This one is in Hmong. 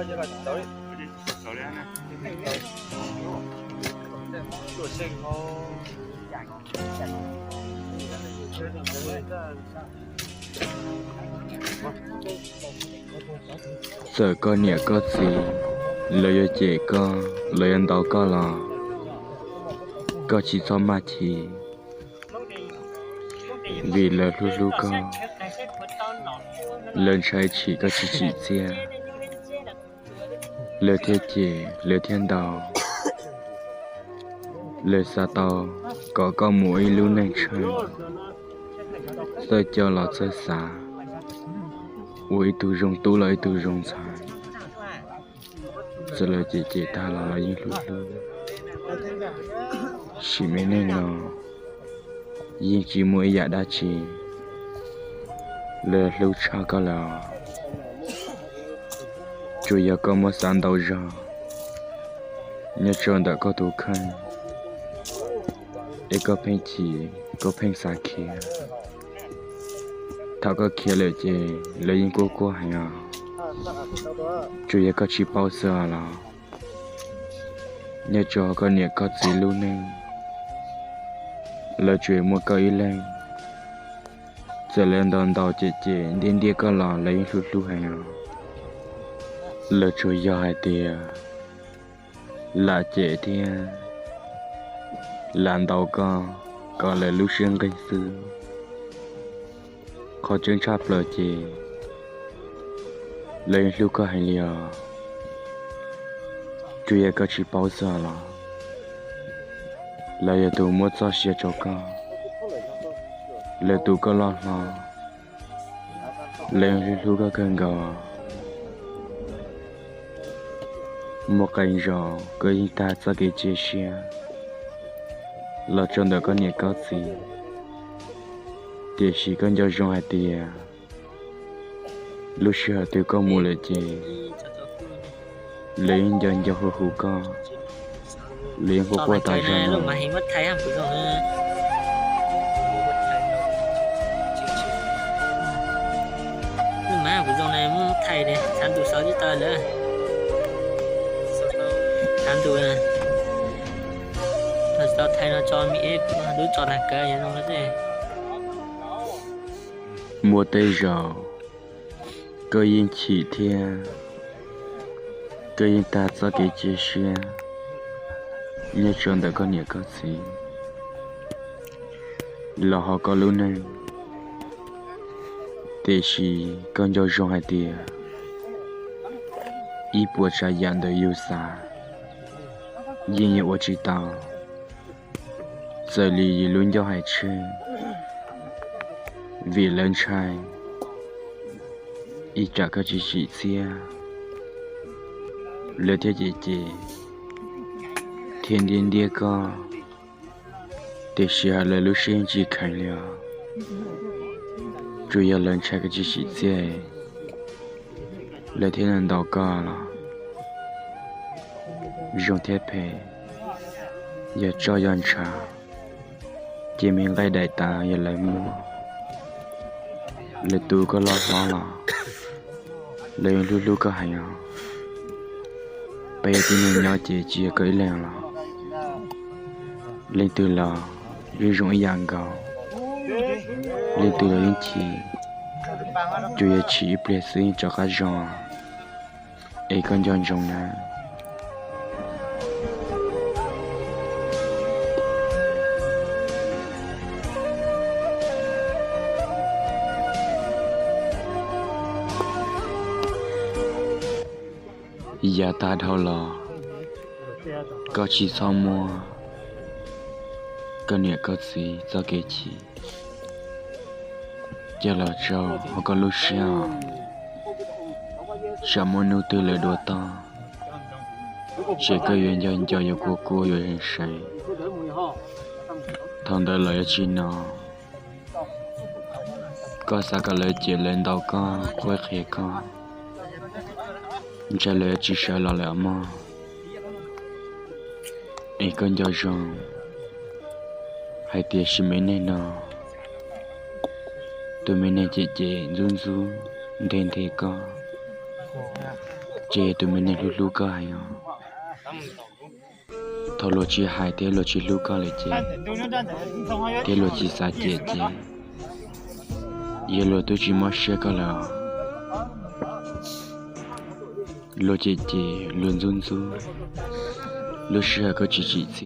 Txawm koj niam koj txiv lawv yuav cem koj, lawv yuav ntaus koj los koj tsis txhob maj chim, vim lawv hlub hlub koj, lawv ntshai chim koj tsis tsim txiaj. Lawv thiaj cem, lawv thiaj ntaus, lawv xav tau kom koj mus ua ib lub neej tsheej, txawj coj los txawj xav, ua ib tug zoo tub los ib tug zoo ntxhais. Txawm lawv cem cem tag los lawv yeej hlub hlub. Sim me neej no yeej tsis muaj ib yam dab tsi lawv hlub tshaj koj lawm. Tsuas yog koj muab xav ntau zog nyob rau ntawm koj tus kheej, es koj pheej chim, koj pheej xav khiav. Thaum koj khiav lawm ces lawv yeej quaj quaj heev os. Tsuas yog koj tsis paub xwb os los nyob rau koj niam koj txiv lub neej, lawv tsuas muaj koj ib leeg. Txawm lawv ntaus ntaus cem cem ntiab ntiab koj los lawv yeej hlub hlub heev os. Lawv tsuas yog hais tias lam cem thiab lam ntaus koj kom lawv lub siab nqig xwb. Qhov tseeb tshaj plaws ces lawv yeej hlub koj heev li os. Tsuas yog koj tsis paub xwb los lawv yog tus muab txoj sia rau koj, lawv tu koj loj hlob, lawv yeej hlub hlub koj kawg nkaus. Muaj qee zaus koj yeej tag txoj kev cia siab los rau ntawm koj niam koj txiv, tiam sis koj nco zoo hais tias lub sij hawm twg koj mus lawm ces lawv yeej nco nco hu hu koj, lawv yeej quaj quaj tas zog no. Muaj tej zaum koj yeej chim thiab koj yeej tag txoj kev cia siab nyob rau ntawm koj niam koj txiv los hauv koj lub neej, tiam sis koj nco zoo hais tias ib puas tsav yam ntawm yus xav yeej yuav ua tsis tau. Txawm li yus lub ncauj hais tseg, vim lawv ntshai ib tsam koj tsis tsim txiaj, lawv thiaj cem cem thiab ntiab ntiab koj, tiam sis hauv lawv lub siab yeej tsis kheev li os. Tsuas yog lawv ntshai koj tsis tsim txiaj, lawv thiaj ntaus koj los zoo thiab phem, yog tso yog ntshav, ces me nqaij daim tav yog lawv muab, lawv tu koj loj hlob los lawv yeej hlub hlub koj heev os. Peb tib neeg nyob ces tsis yog koj ib leeg los, leej twg los yeej zoo ib yam nkaus, leej twg los yeej chim, tsuas yog chim ib pliag xwb yeej rov qab zoo. Es koj nco ntsoov na. Yav tag dhau los, koj tsis txhob muab koj niam koj txiv txoj kev chim coj los rau hauv koj lub siab os. Tsam muaj hnub twg lawv dua toj, ces koj yuav nco nco yuav kua kua yuav zeem seev. Thaum ntawd lawv yuav tsis hnov koj xav kom lawv cem lawv ntaus koj, qhuab qhia koj, ntshai lawv yuav tsis sawv los lawm mog. Es koj nco zoo hais tias sim me neej no, tus me neeg cem cem ntxub ntxub nthe nthe koj, Ces yog tus me neeg hlub hlub koj heev os. Thaum luag tsis hais thiab luag tsis hlub koj lawm ces, thiab luag tsis xav cem ces, yog luag twb tsis mob siab koj lawm os. Luag cem ces luag ntxub ntxub, lub sij hawm koj tsis tsim txiaj.